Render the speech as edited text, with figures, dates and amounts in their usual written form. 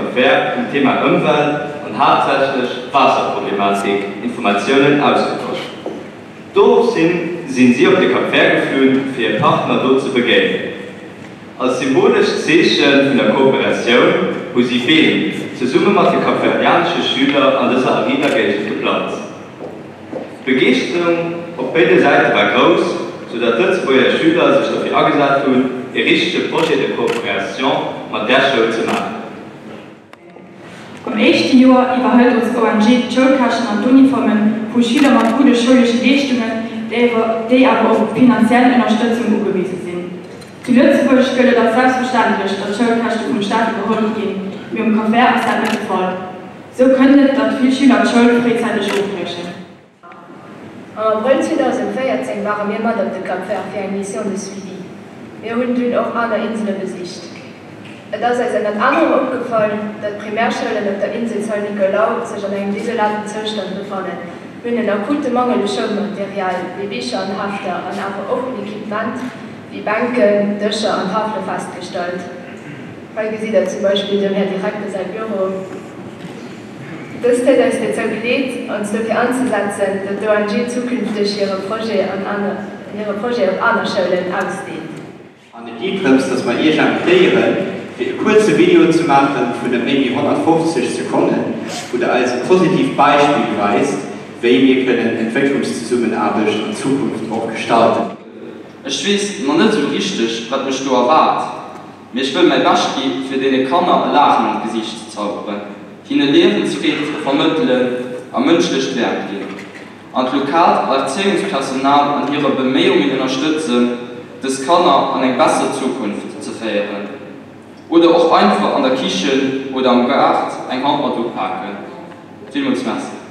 Cap Vert um Thema Ëmwelt an haaptsächlech Waasserproblematik Informatiounen ausgetosch. Doropshin sinn si op de Cap Vert geflunn, fir hir Partner do ze begéinen. Als symbolescht Zeeche vun der Kooperatioun hu si Beem zesumme mat de kapverdianesche Schüler an dëser arider Géigend geplanzt. D'Begeeschterung op béide Säite war grouss, sou datt d'Lëtzebuerger Schüler sech dofir agesat hunn, e richtege Projet de coopération mat där Schoul ze maachen. Am éischte Joer iwwerhëlt ons ONG d'Schoulkäschten an d'Uniforme vu Schüler mat gudde schoulesche Leeschtungen, déi awer op finanziell Ënnerstëtzung ugewise sinn. Zu Lëtzebuerg gëllt et als selbstverständlech, datt d'Schoulkäschte vum Staat iwwerholl ginn, mee um Cap Vert ass dat net de Fall. Sou kënnt et, datt vill Schüler d'Schoul fréizäiteg ofbriechen. Am Abrëll 2014 ware mir mat op de Cap Vert fir eng Mission de suivi. Mir hunn dunn och aner Insele besicht. Et ass eis ënnert anerem opgefall, datt d'Primärschoulen op der Insel São Nicolau sech an engem desolaten Zoustand befannen. Mir hunn en akute Mangel u Schoulmaterial wéi Bicher an Hefter an awer och un Equipement wéi Bänken, Dëscher an Tafele festgestallt. Hei gesitt der zum Beispill dem Här Direkter säi Büro. Dëst huet eis dozou geleet, ons dofir anzesetzen, datt d'ONG zukünfteg hire Projet an aner hire Projet op aner Schoulen ausdehnt. An et geet drëms, dass mer Iech invitéieren, fir e kuerze Video ze maachen vun net méi wéi 150 Sekonnen, wou Der eis e positiivt Beispill weist, wéi mir kënnen Entwécklungszesummenaarbecht an Zukunft och gestalten. Ech weess na net esou richteg wat mech do erwaart, mee ech wëll mäi Bescht gi fir deene Kanner e Laachen an d'Gesiicht ze zauberen, hinne Liewensfreed vermëttelen a mënschlecht Wäermt ginn, an d'lokaalt Erzéiungspersonal an hire Beméiungen ënnerstëtzen, dës Kanner an eng besser Zukunft ze féieren. Oder och einfach an der Kichen oder am Gaart eng Hand mat upaken. Villmools Merci.